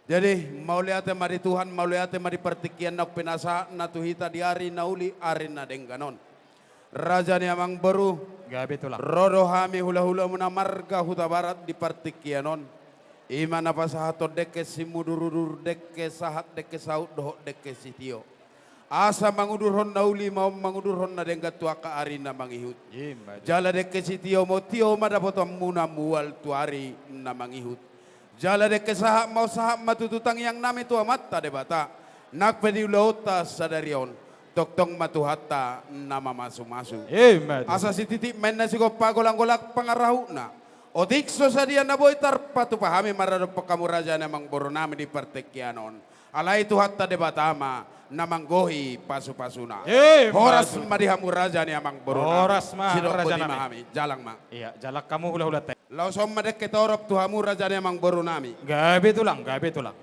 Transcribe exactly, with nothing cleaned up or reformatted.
Jadi, mauliate ma di Tuhan, mauliate ma di partingkian naung pinasahatna tu hita di ari na uli, ari na denggan on. Raja ni amangboru, gabe tulang, ro do hami hulahulamuna marga Hutabarat di partingkian on. I ma na pasahathon dengke simudurudur, dengke sahat, dengke saut dohot dengke sitio. Asa mangudurhon na uli ma on, mangudurhon na denggan tu angka ari na mangihut. Ima tutu. Jala dengke sitio ma on, tio ma dapotonmuna mual tu ari na mangihut. Jala dengke sahat ma on, sahat ma tutu tangiangnami tu Amanta Debata, nang pe di ulaonta sadari on, tongtong ma Tuhanta na mamasumasu. Ima tutu. Asa sititi ma inna sigompa, golanggolang pangarahutna. Otik so sadia na boi tarpatupa hami maradophon hamu raja ni amangborunami di partingkian on. Alai Tuhanta Debata ma na manggohi pasupasuna. Ima tutu. Horas ma di hamu raja ni amangborunami. Horas ma, sidok raja nami. Boti ma hami, jalang ma. Iya, jalang hamu hulahulanta. Laos on ma dengke torop tu hamu raja ni amangborunami. Gabe tulang, gabe tulang.